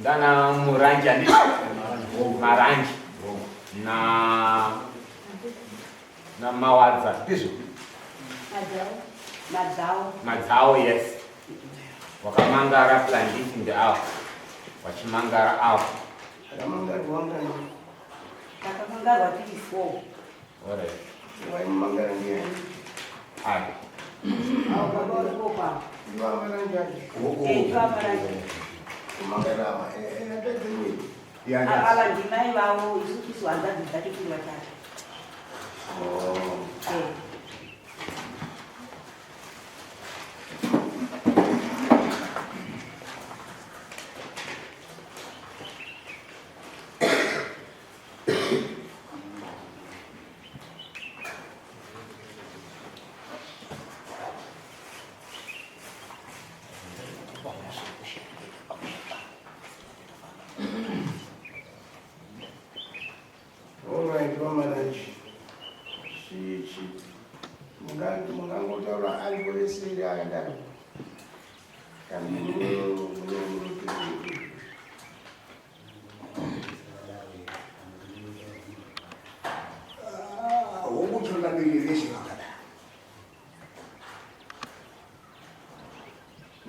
Ndana Muranji handiti? Maranji na na Mawadza ndizvo? Madzawo. Madzawo yes. Wakamangara plandisi ndeawo. Wachimangara awo. Akamangarwa wangani? Takamangarwa tiri 4. Alright. Waimangara ndiani? Ayi. Awo baba waripo pa. Ndiwo amaranji acho. Eh, ndiwo amaranji. Kumangara awa. Eh, eh, atadze nyini. Yeah, Ava ndimai vavo isu tisu hanzvadzi dzacho tiri vatatu. Oh. Eh. All right, vamaranji. Chi chi. Mungangotaura ari wese here akadaro. Kana muno muno Hongu changamire vese vakadaro.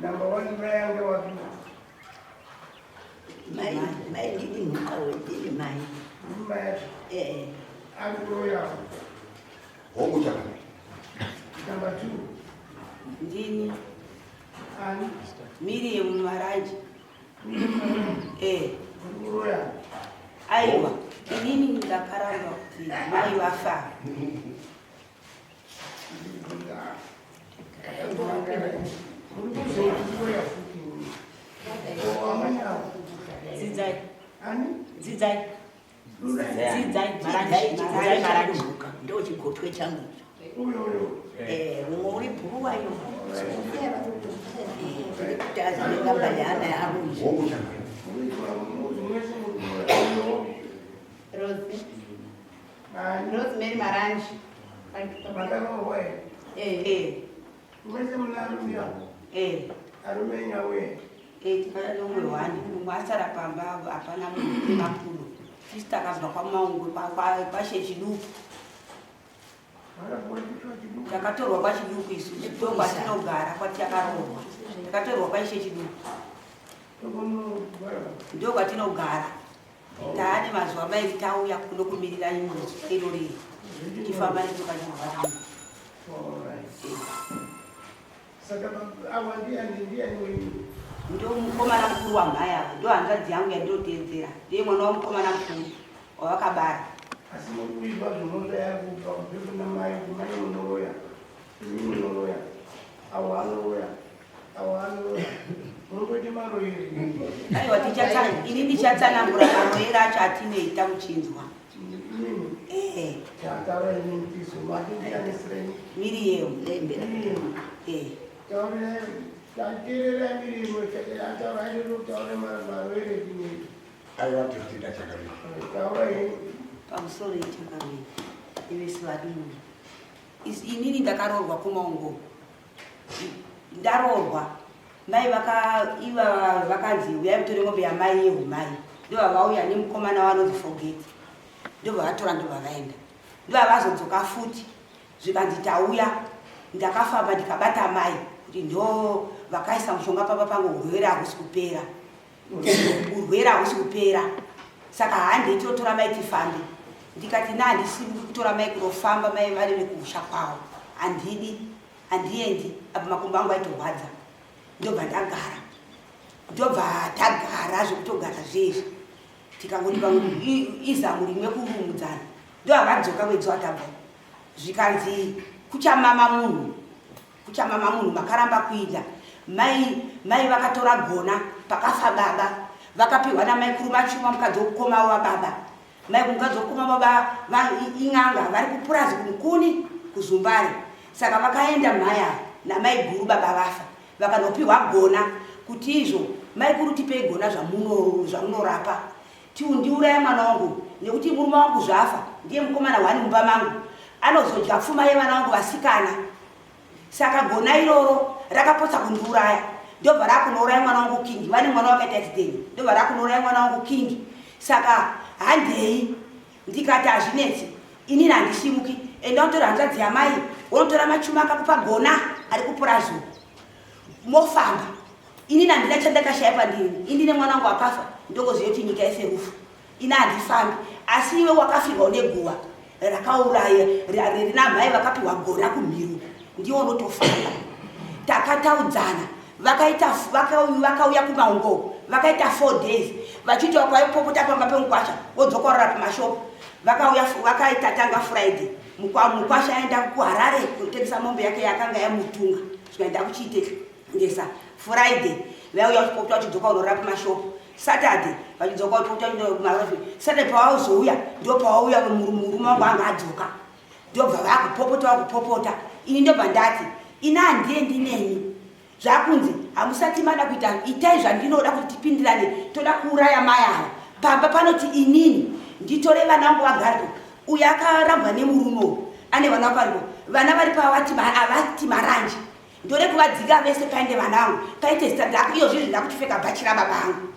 Number one mai ange wapi? Mai mai ndini mhuka wendini mai. Mai acho. Eh. Ari kuroya. Hongu changamire. Number 2. Ndini. Ani? Miriam Maranji. Eh. Kuroya. Aiwa, inini ndakaramba kuti mai vafa. Dzidzai. Ani? Dzidzai. Dzidzai Maranji. Dzidzai Maranji. Ndo chigotwe changu. Uyo uyo. Eh, mumwe uri bhuruwayo. Kuti azive kamba yaana yaruzi. Hongu changamire. Rose. Ani? Rosemary Maranji. Makarohwa here? Eh. Eh. Mese muna arume avo. Eh. Arume enyu auye. Eh, tikada nomwe one. Mumwe asara pamba hapana munhu emakudo. Tisu takabva kwaMaungwe kwashe Chiduku. Takatorwa kwaChiduku isu. Ndo kwatinogara kwatakaroorwa. Takatorwa kwaIshe Chiduku. Ndo kwatinogara. Taane mazuva mairi tauya kuno kumirira imwe irori. Tifamba netsoka chirwara. Saka ava ndiani ndiani wenyu? Ndo mukomana mukuru wamhai ava. Ndo hanzvadzi yangu yandinoteedzera. Ndiye mwana wamukomana mukuru wavakabara. Asi muri kuizwa zvimhosva yakupa kubve kuna mai kuti mai munoroya, imi munoroya, avo anoroya, avo anoroya. Munongoita maroyere. Aiwa tichatsana ini ndichatsanangura maroyero acho atinoita muchinzwa. Imimi Eh, taura imimi tizo mati ndianisireni. Miriam. Lembera. Miriam. Eh. Taurai tateererai Miriam ataura aitotaura maroyere etinoita. Aiwa totenda changamire. Taurai. Pamusoro yechangamire. Ivesi vadini. Inini ndakaroorwa kumaungo. Ndaroorwa. Mai vaka iva vakanzi uyai mutore mombe yamai yehumai. Ndobva vauya nemukomana wanonzi Forget. Ndobva vatora ndobva vaenda. Ndobva vazodzoka futi. Zvikanzi tauya. Ndakafamba ndikabata mai kuti ndo vakaisa mushonga pamba pangu urwere hahusi kupera. Urwere hahusi kupera. Saka handei tinotora mai tifambe. Ndikati na handisi kutora mai kunofamba mai vari vekuusha kwavo. Handidi, handiendi apa makumbo angu aitorwadza. Ndobva ndagara. Ndobva tagara zvekutogara zvezvi. Tikangoti pamwe izamu rimwe kurumudzana. Ndobva vadzoka mwedzi watabva. Zvikanzi kuchamama munhu. Kuchamama munhu makaramba kuita. Mai mai vakatora gona pakafa baba. Vakapihwa namaikuru Machuma mukadzi wokukoma wababa. Mai mukadzi wokukoma baba va, in'anga vari kupurazi kumukuni kuZumbare. Saka vakaenda mai ava namaiguru baba vafa vakanopihwa gona kuti izvo maikuru tipei gona zvamunorapa tiundiuraya mwana wangu nekuti murume wangu zvafa ndiye mukomana wani mumba mangu anozodya pfuma yevana vangu vasikana. Saka gona iroro rakapotsa kundiuraya. Ndobva rakunouraya mwana wangu Kingi. Vane mwana wakaita accident. Ndobva rakunouraya mwana wangu Kingi. Saka handei. Ndikati hazvinetsi. Inini handisimuki. Enda unotora hanzvadzi yamai, wonotora machuma akakupa gona ari kupurazi uko. Mofamba. Inini handina chandakashaya pandiri. Ini nemwana wangu akafa ndongoziva kuti nyika yese rufu. Ini handifambi. Asi iwe wakafirwa une guva rakauraya rina mhai vakapiwa gora kumhiro. Ndiwe unotofamba. Takataudzana. Vakaita vakauya kumaungo. Vakaita 4 days. Vachiita kwaipopota pamba pemukwasha wodzokorora pamashopu. Vakauya vakaita tanga Friday. Mukwasha aenda kuHarare kutengesa mombe yake yakanga yamutunga. Zvikaenda kuchiitengesa Friday. Vaiuya vachipopota vachidzoka kunorara pamashopu. Saturday vachidzoka vachipopota kumarara. Saturday pavazouya ndo pavauya murume wangu anga adzoka. Ndobva vakupopota vakupopota. Ini ndobva ndati ini handiendi neni. Zvakunzi hamusati mada kuita itai zvandinoda kuti tipindirane toda kuuraya mai ava. Pamba panoti inini nditore vana vangu vagaripo. Uyu akarambwa nemurume uyu ane vana vakaripo. Vana varipo avati maranje. Ndode kuvadzika vese paende vana vangu. Paite zita ndako iyo zvinhu ndakuchipfeka bhachi rababa vangu.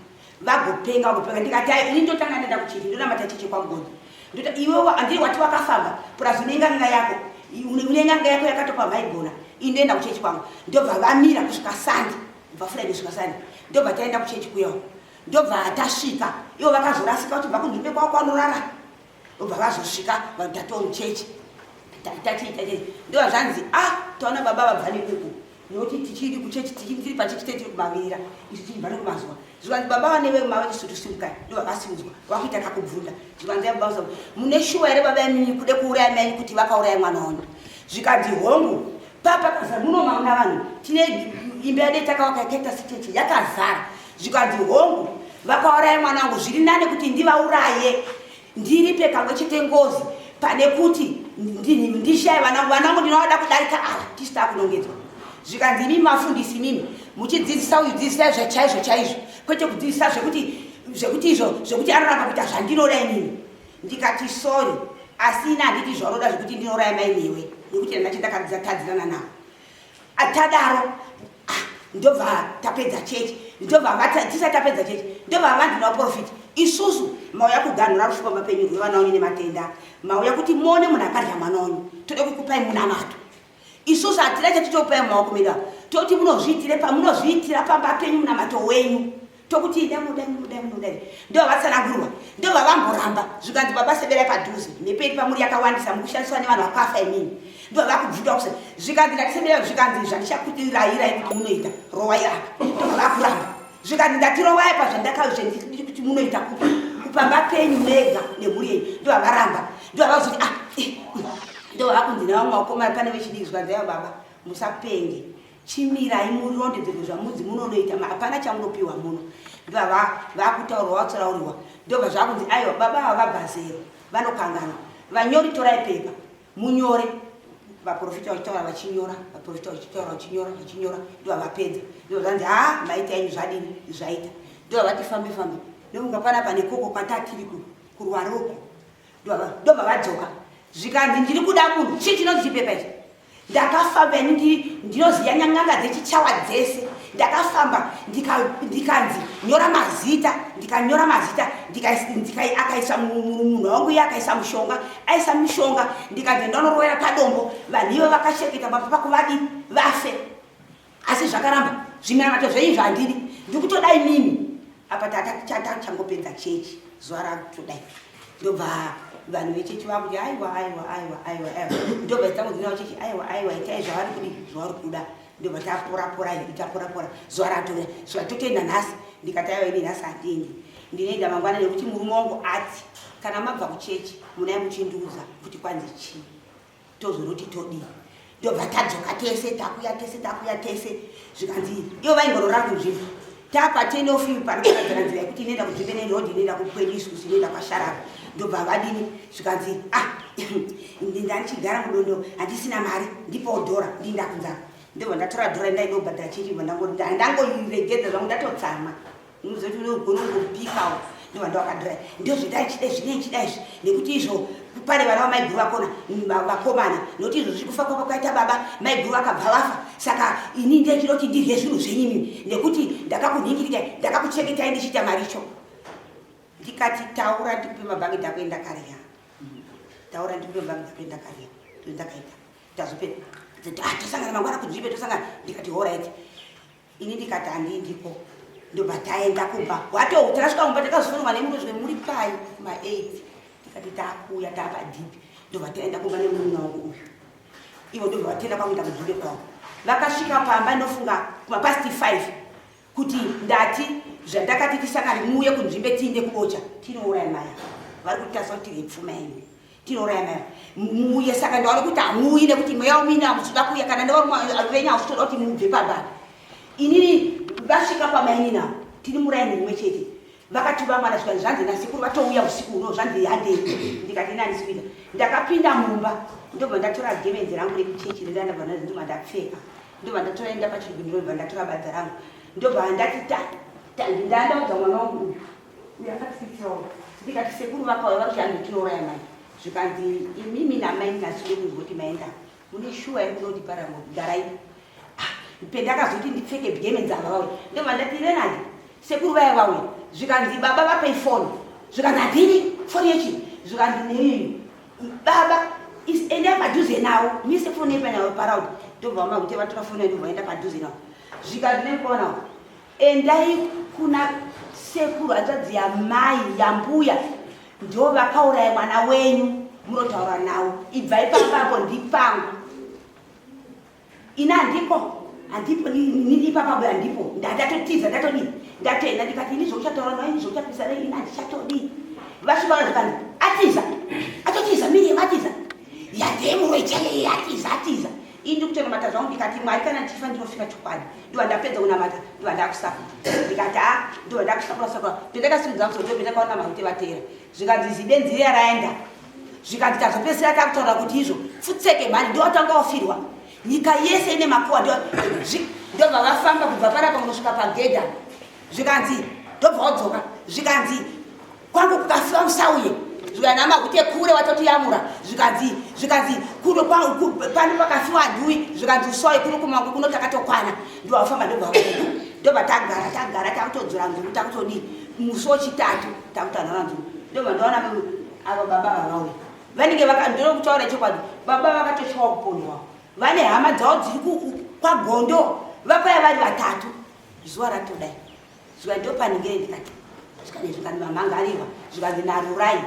Vagopenga vagopenga ndikati ai ini ndotanga ndaenda kuchechi ndonamata chechi kwaMugodhi. Ndota iwe andiri wati wakafamba plus une n'anga yako. Une n'anga yako yakatopa maigona. Ini ndoenda kuchechi kwangu. Ndobva vamira kusvika Sunday. Kubva Friday kusvika Sunday. Ndobva taenda kuchechi kuyawo. Ndobva tasvika. Ivo vakazorasika vachibva kunzvimbo kwavo kwanorara. Ndobva vazosvika vanhu tatoo muchechi. Tachiita chechi. Ndobva zvanzi ah taona baba vabva nekuku. Nekuti tichiri kuchechi tichiri pachechi tiri kumavirira. Isu tichibva nekumazuva. Zvikanzi baba vane vemava chisutu simukai. Ndobva vasimudzwa. Vakuita kakubvunda. Zvikanzi baba vasa mune shuwa here baba imimi kude kuuraya mai kuti vakauraya mwana wangu. Zvikanzi hongu. Papa kazara muno mauna vanhu. Tine imba yedu takavaka yakaita sechechi yakazara. Zvikanzi hongu vakauraya mwana wangu zviri nane kuti ndivauraye ndiripe kamwe chete ngozi pane kuti ndishaye vana vangu. Vana vangu ndinovada kudarika ava tisu takunongedzwa. Zvikanzi imimi mafundisi imimi muchidzidzisa uyu dzidzisai zvachaizvo chaizvo kwete kudzidzisa zvekuti izvo zvekuti anoramba kuita zvandinoda inini. Ndikati sorry asi ini handiti zvaunoda zvekuti ndinouraya mai newe nekuti ndanga chendakatadzirana navo. Atadaro ndobva tapedza chechi ndobva tisati tapedza chechi ndobva vanzi navaprofita isusu mauya kuganhura rufu pamba penyu rwevana wenyu nematenda mauya kuti muone munhu akadya mwana wenyu tode kukupai munamato. Isusu hatina chatitokupai mumaoko medu apa toti munozviitire pamunozviitira pamba penyu munamato wenyu tokuti ida munoda munoda munoda ndobva vatsanangurwa ndobva vamboramba zvikanzi baba seberai padhuze mhepo iri pamuri yakawandisa mukushandiswa nevanhu vakafa imini ndobva vakubvuta kuse zvikanzi ndatiseberai zvikanzi zvandichakutirayirai kuti munoita rowai apa ndobva vakuramba zvikanzi ndatirowai apa zvandakazvendiri kuti munoita kupi kupamba penyu mega nemhuri yenyu ndobva varamba ndobva vazoti ah ndobva vakunzi nevamwe vakomana pane vechidiki zvikanzi aiwa baba musapenge Chimirai murondedzerwe zvamudzi munonoita hapana chamunopiwa muno. Ndobva vakutaurwa vatsurauriwa. Ndobva zvakunzi aiwa baba ava vabva zero vanokanganwa. Vanyori torai pepa munyore. Vaprofita vachitaura vachinyora, vaprofita vachitaura vachinyora, vachinyora ndobva vapedza. Ndobva zvanzi haa maita yenyu zvadini zvaita. Ndobva vati fambe fambe. Ndofunga panapa nekoko kwatatiri kurwara uko. Ndobva vadzoka. Zvikanzi ndiri kuda munhu. Chii chinonzi chipepa ichi? Ndakafamba ini ndinoziva nyang'anga dzechichawa dzese. Ndakafamba ndikanzi nyora mazita, ndikanyora mazita, akaisa munhu wangu iye akaisa mushonga, aisa mushonga, ndikanzi ndanorovera padombo, vanhu ivo vakasheketa pamba pakuvadi vafe. Asi zvakaramba, zviminamato zvenyu zvandiri, ndikutoda imimi. Apa tachangopedza chechi zuva rakutodai. Ndobva vanhu vechechi vakuti aiwa aiwa aiwa aiwa aiwa. Ndobva tangodzina vechechi aiwa aiwa itai zvavari kudi zvavari kuda. Ndobva tapora pora hedu tapora pora zuva ratouya. Zuva totoenda nhasi ndikati aiwa ini nhasi handiendi. Ndinoenda mangwana nekuti murume wangu ati kana mabva kuchechi munai muchindiudza kuti kwanzi chii. Tozonoti todii. Ndobva tadzoka tese takuya tese takuya tese zvikanzi ivo vaingorora kunzvimbo. Tapa ten of you pari kuradzana nzira yekuti inoenda kunzvimbo ine road inoenda kukwedu isusu inoenda kwasharara. Ndobva vadini zvikanzi ah ndandichigara mudondo handisina mari ndipowo dhora ndinda kunzara. Ndobva ndatora dhora ndainobhadhara chechi ndangoiregedza zvangu ndatotsamwa. Unozoti unogona kungopikawo ndobva ndawakadhura ndozvida ichida izvi neichida izvi nekuti izvo Pane vana vamaiguru vakona vakomana nokuti izvo zviri kufa kwapa kwaita baba maiguru vakabva vafa saka ini ndechida kuti ndirye zvinhu zvenyu imimi nekuti ndakakunhingirikai ndakakuchengetai ndichiita maricho. Ndikati taura ndikupe mabhangi ndakuenda kariya. Taura ndikupe mabhangi ndakuenda kariya. Ndakaita. Tazopera. Ah, tosangana mangwana kunzvimbe tosangana ndikati horaiti. Ini ndikati handiindiko ndobva taenda kumba wato takasvika kumba takazofonwa nemurume zvimwe muri pai kuma 8 tikati takuuya tapadhipi ndobva taenda kumba nemurume wangu uyu ivo ndobva vatenda kwakuenda kunzvimbe kwavo vakasvika pamba ndofunga kuma past 5 kuti ndati zvandakati tisangane muuye kunzvimbe tiinde kubocha tinouraya maya vari kutasa kuti tiri pfuma yenyu tinouraya maya muuye saka ndaona kuti hamuuyi nekuti mweya wamini hamusikuda kuuya kana nevarume venyu hausitoda kuti mubve pamba inini vasvika pamainini avo tiri muraini rimwe chete vakatuva mwana zvikanzi zvanzi nasekuru vatouya usiku uno zvanzi handei ndikati ini handisi kuita ndakapinda mumba ndobva ndatora gemenzi rangu rekuchechi rendandabva ndobva ndapfeka ndobva ndatora enda pachirungu ndobva ndatora badza rangu ndobva ndati ta ndandaudza mwana wangu uyu uyu akatifikirawo ndikati sekuru vakauya vari kuti hanzi tinouraya mai zvikanzi imimi namai nasiri kunzwa kuti maenda mune shuwa yekuda kuti parango garai ah, pendakazoti ndipfeke gemenzi ava vauya ndobva ndati renadi sekuru vaya vauya zvikanzi baba vapei foni zvikanzi handini foni yechi zvikanzi neiyi baba enda padhuze nawo mise foni yepanyawo paraudi ndobva vamakuti vatora foni ndobva vaenda padhuze nawo zvikanzi nekuonawo Endai kuna sekuru hanzvadzi yamai yambuya ndo vakauraya mwana wenyu munotaura nawo ibvai papapo ndipangu ini handiko handipo nini ipapapo handipo ndatotiza ndatodii ndatoenda ndikati ini zvauchataura nawo ini zvauchapisa nei ini handichatodii vasvika zvikanzi atiza atotiza miriam atiza yademuro ichaiye atiza atiza Ini ndikutonamata zvangu ndikati Mwari kana ndichifa ndinofira chokwadi. Ndobva ndapedza kunamata ndobva ndakusakura. Ndikati ha ndobva ndakusakura sakura. Pendakasimudza musoro ndobva ndakaona maute vateera. Zvikanzi zibenzi riya raenda. Zvikanzi tazopedzisira takutaura kuti izvo pfutseke mhani ndowatanga wafirwa. Nyika yese ine makuwa ndobva vafamba kubva panapa kunosvika pagedha. Zvikanzi ndobva wadzoka. Zvikanzi kwangu kukafiwa musauye zvikanzi amahute kure watotiyamura zvikanzi zvikanzi kuno pano pakafiwa ndui zvikanzi usauye kuno kumangu kuno takatokwana ndowafamba ndobva waenda ndobva tagara tagara takutodzora nzungu takutodii musi wechitatu takutanhora nzungu ndobva ndaona avo baba vavauya vanenge ndinokutaura chokwadi baba vakatotyawo kupondwa vane hama dzavo dziri kwagondo vakauya vari vatatu zuva ratodai Zuva ndopaningei ndikati zvikanzi zvikanzi mamhangarirwa zvikanzi naRurai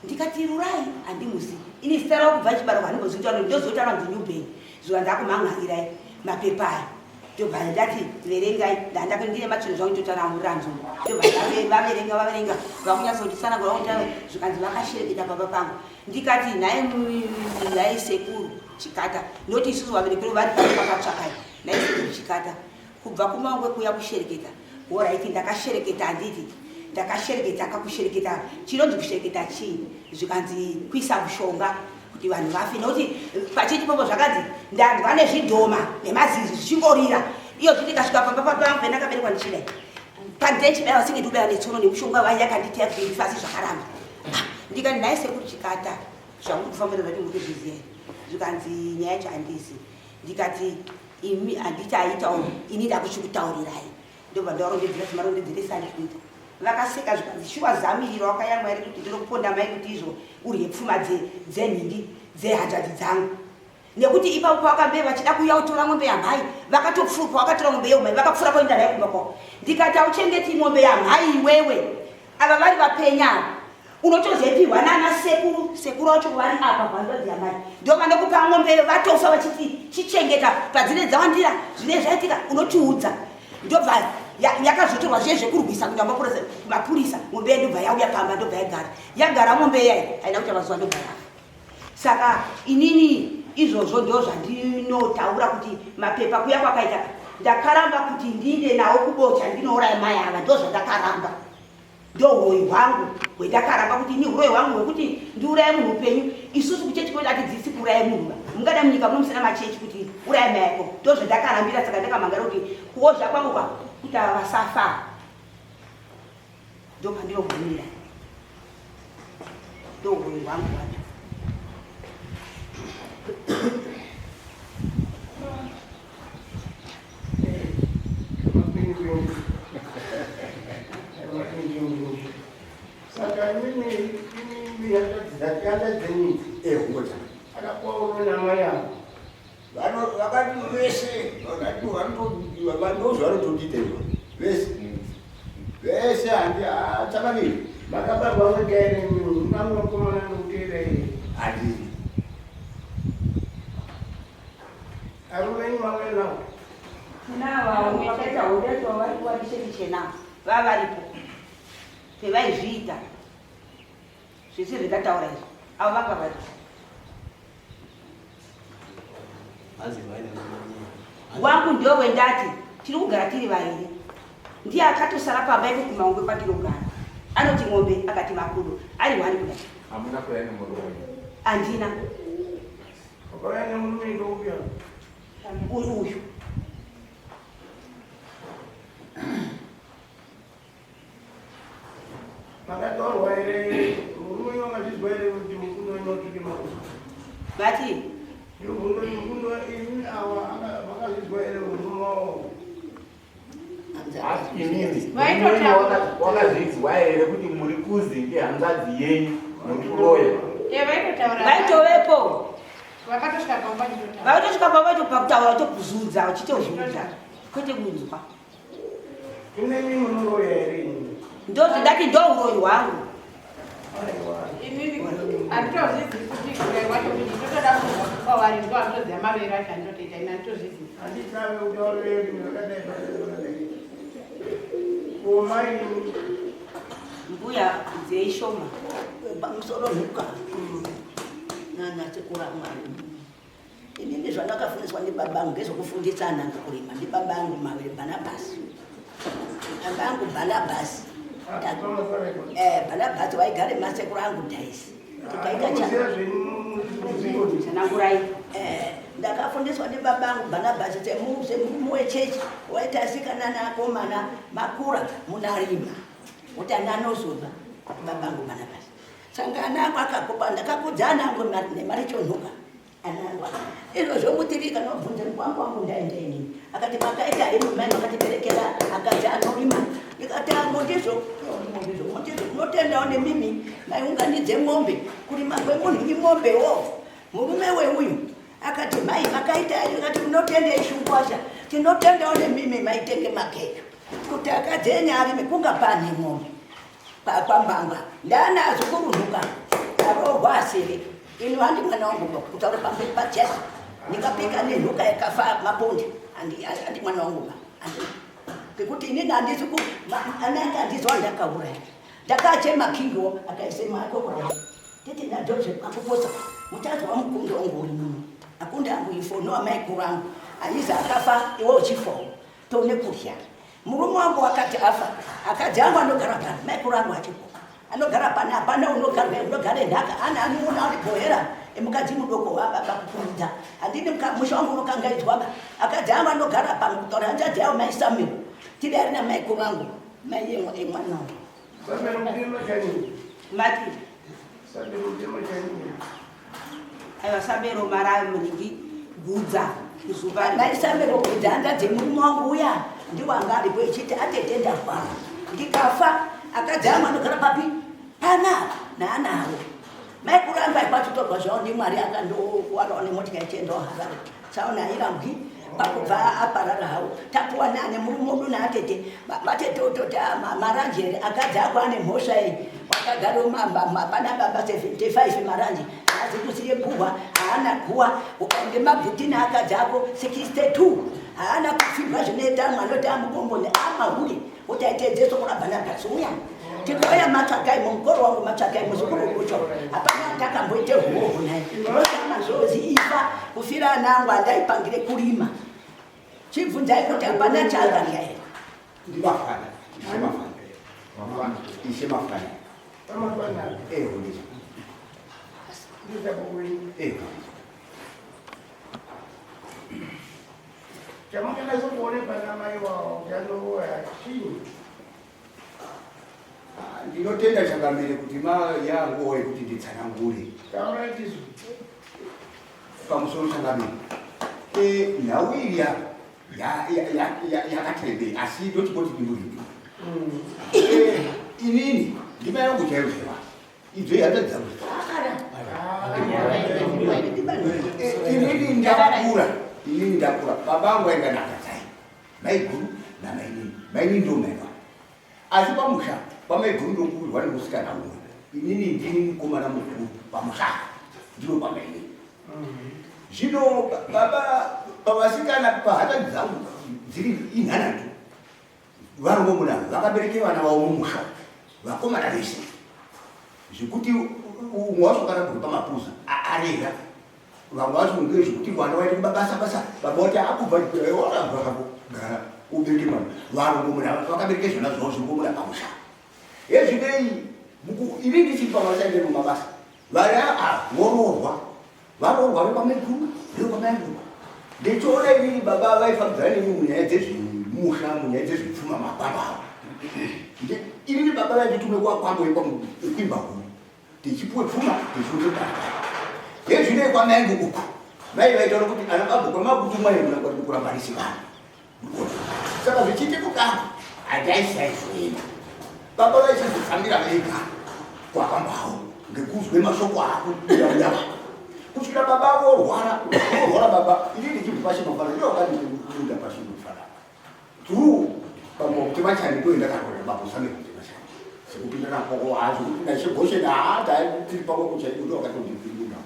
ndikati Rurai handimuzi ini zita ravo kubva chibaro handimbozivi kuti ndoziva kuti anonzi Newben zvikanzi akumhan'arirai mapepa aya ndobva ndati verengai ndandaka ndine matsvino zvangu ndotanaurira nzungu ndobva vaverenga vaverenga vakunyatsonditsanangura vakuta zvikanzi vakashereketa pamba pangu ndikati nhai nhai sekuru chikata noti isusu vabereki vedu vari pano pakatsvakai nhai sekuru chikata Kubva kuMangwe kuya kushereketa. Horaiti ndakashereketa handiti? Ndakashereketa kakushereketa chinonzi kushereketa chii? Zvikanzi kuisa mushonga kuti vanhu vafe nekuti pachechi popo zvakanzi ndanzwa nezvidhoma nemazizi zvichingorira iyo zviti ndikasvika pamba papangu pendakaberekwa ndichidai pandechibaya vasinge ndikubaya netsono nemushonga vai yakanditeya kuti ndife asi zvakaramba ah, ndikati nhai sekuru chikata zvamuri kufambira zvati muri kuzviziva here zvikanzi nyaya yacho handizi ndikati imi handiti aitawo ini ndakuchikutaurirai ndobva ndavarondedzera semarondedzere sandi kuita vakaseka zvikanzi shuwa zamiriro wakayamwa here kuti ndinokuponda mai kuti izvo urye pfuma dzenhingi dzehanzvadzi dzangu nekuti ipapo pavakambe vachida kuuya kutora mombe yamhai vakatopfura pavakatora mombe yeumai vakapfura kuenda nayo kumba kwavo ndikati auchengeti mombe yamhai iwewe Ava vari vapenya ava unotozoipihwa nana sekuru sekuru wacho vari apa hanzvadzi yamai ndo vanokupa mombe vatofa vachiti chichengeta padzine dzawandira zvine zvaitika unotiudza ndobva yakazotorwa zviye zvekurwisa kuenda mapurisa mombe ye ndobva yauya pamba ndobva yagara yagara mombe iyayi haina kuita mazuva ndobva yafa saka inini izvozvo ndo zvandinotaura kuti mapepa kuya kwakaita ndakaramba kuti ndiinde nawo kubocha ndinouraya mai ava ndo zvandakaramba ndo uroyi hwangu hwendakaramba kuti ini uroyi hwangu hwekuti ndiuraye munhu upenyu isusu kuchechi kwedu atidzisi kuuraya munhu ba mungada munyika muno musina machechi kuti uraya mai yako ndo zvandakarambira saka ndakamhangara kuti kuozha kwangu kwa kuti ava vasafa ndopandinogumira. Ndohuroyi hwangu hwacho. Saka imimi imimi hanzvadzi dzenyu idzi Eh, hongu changamire. Akapuwa urume namai avo. Vakati vese vakati ndozvanotondita izvo vese vese handi changamire. Makabarwa mega here imimi? Muna mukomana nokuteera here? Handii. Arume enyu mauya nawo? Nava vakaita hondo yacho vari kuvarishe navo vava varipo pevaizviita zvese zvendataura izvi, avo vanga varipo. Wangu ndio wendati tiri kugara tiri vairi, ndiye akatosara pamba iko kumaungwe kwatinogara. Anoti ng'ombe akati makudo ari hwani kudai. Hamuna kuya nemurume? Handina. Wakauya nemurume ndouya? Uri uyu. Makataurwa here murume? Wakazvizwa here kuti mukundo inotsvike makudo? Vati? Ndobvunza mukundo imi awa makazvizwa here murume wavo? Asi imimi Vaitotaura. wakazvinzwa here kuti muri kuzi ngehanzvadzi yenyu muri kuroya? Vaitotaura. Vaitovepo. Vakatosvika pamba vachitotaura. Vaitosvika pamba vacho pakutaura vachitozudza, vachitozudza, kwete kunzwa. Inemi munoroya here imi? Ndozvindati ndo uroyi hwangu. Aiwa. Inini handitozvizivi kuti kurai wacho kuti totoda kunzwa kwavari, ndo handitoziva maroero acho anditotoita ini, handitozvizivi. Handitave kutaurire zvakadai zvakadai. Ko mai? Mbuya dzeishoma. Pamusoro nhuka nanasekura Mwari. Inini zvandakafundiswa ndibaba angu ngezvekufundisa ananga kurima. Ndibaba angu maviri, Bhanabhasi, baba angu Bhanabhasi. Bhanabhasi waigare masekuru angu Dhaisi, tikaita cha Muziva zvenyu muzivo. Tsanangurai. Ndakafundiswa ndibaba angu Bhanabhasi semurume wechechi. Waiti asikana naakomana makura munarima kuti ana anozobva. Baba angu Bhanabhasi sanga ana angu akakopa, ndakakudza ana angu nemari chonhuka ana angu izvozvo. Mutirika nobvunza kwangu wangu ndaenda inini, akati makaita hemu mai makatiberekera akadzi anorima. Ndikati mondizvo mondizvo mondizvo, munotendawo nemimi maiunganidze mombe, kurima kwemunhu imombewo. Murume weuyu akati mai makaita, akati munotenda ishungwasha, tinotendawo nemimi maitenge makeyo kuti akadzi enyu arime kunga pane mombe kwambanga. Ndanazo kurunhuka arohwa asiri ino handi mwana wangu ba kutaura pamberi paJesu ndikapika nenhuka yakafa maponde, handi mwana wangu ba. Ngekuti inini handizi ku ananga handizi wandakauraya. Ndakachema kingiwo akaisema akokora titi nadhozve akuposa mutazi wamukundo wangu uri muno akunda angu ifono amaikuru angu aizi akafa iwe uchifawo tone kurya. Murume wangu wakati afa, akadzi angu anogara pano, maikuru angu achipo anogara pano, hapana unogare nhaka ana anoona ari bhohera emukadzi mudoko wababa kukurudza handini musha wangu unokangaidzwa ba. Akadzi angu anogara pano kutaura hanzvadzi yavo maisamuel tiri ari namaikuru angu mai emwana wangu. Sabero mutemo chani? Mati? Sabero mutemo chani? Aiwa, sabero mara muningi gudza zuva. Maisamero kudza hanzvadzi murume wangu uya ndiwo anga aripo echiti atete ndarwara ndikafa akadzi angu anogara papi panapa naanavo. Maikuru angu aikwatotorwa zvavo ndiMwari akandokuwarawo nemotika ichiendawo Harare tsaona hairambwi pakubva aparara hawo. Tapuwa nane murume udu naatete vatete ototi maranjeri akadzi ako ane mhosva iyi wakagara pana baba 75 maranje haazi kusiye guhwa, haana guwa. Ukaende mabhuti naakadzi ako 62 haana kupfirwa zvinoita amwe anoti amukomboni amahuri kuti aite Jesu kurabhanabhasi uya tikauya matsvakai mumukoro wangu matsvakai muzukuru ucho hapana takamboite huoho naye mazozi ifa kufira ana angu andaipangire kurima. Chibvunzai kuti hapana chaakarya here. Ndimafana, ishe Mafana. Mafana. Ishe Mafana. Pamafana? Ehundisa. Ndizakuwenyu. Ehundisa. Chamunganasa kuone pana mai wavo chanoroya chii? Ndinotenda changamire kuti yanguva yekuti nditsanangure. Taurai tizwe. Pamusoro changamire. Nhau iya yakati rebei asi ndochipoti ndimuripo. Inini ndima yangu chaiyo chaiyo. Idzo ihama dzangu. Inini ndakura, inini ndakura. Baba vangu vainga nakadzai. Maiguru namainini. Mainini ndo mai vangu. Asi pamusha pamaiguru ndokurirwa nemusikana umwe. Inini ndini mukomana mukuru pamusha. Ndiro pamainini. Zvino baba pavasikana pahata dzangu dziri inhanhatu. Varongomuna vakabereke vana vavo mumusha. Vakomana vese. Zvekuti umwe wacho kana kubva pamapuza arera. Vamwe vacho ngezvekuti vana vaite kubasa basa baba vati akubva wakabva kako gara ubereke mwana. Varongomuna vakabereke zvana zvavo zvirongomuna pamusha. Hezvinei ini ndichiri pamabasa mumabasa. Vana ava voroorwa. Varoorwa vekwamaiguru vekwamaiguru. Ndichiona inini baba vaifambidzana neni munyaya dzezvemusha, munyaya dzezvepfuma makwamba avo. Inini baba vainditume kwakwambo yekuimba huru. Tichipuwe pfuma tichiunze barabara. Hezvinei kwamaingu uku. Mai vaitaura kuti ana baba kwamakutumwa yemuna kwati kurambanisi vanhu. Saka zvichiite kudaro handaisaizoenda. Baba vaichizofambira vega kwakwambawo ngekuzwe mashoko ako kubuda kusvikira baba vorwara vorwara baba ini ndichibva pashi mafana ndiyo vakandikunda pashi mafana through pambo kuti vachani ndoenda karora baba usame kuti vachani sekupinda nakoko hazvo kuti nachigosheni haa tiri pamwe kuchaipo ndo vakatondipinda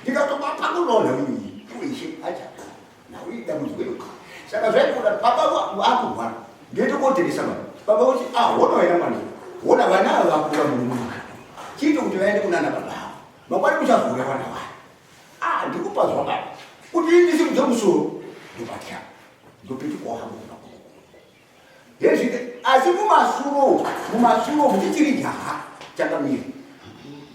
ndikatobata kunona iyi iwe ishe acha nhau dambudziko iro. Saka zvaikuda baba vakurwara ndoitokoteresa mwana baba kuti ah hona wena mwana hona vana ava vakura mumusha chiito kuti vaende kunana baba avo mangwani muchazoura vana vaya. Ah ndikupa zvakati kuti ndisimudze musoro ndobatya ndopetukawo hangu kumba hezvite. Asi mumasuro ndichiri jaha chakamira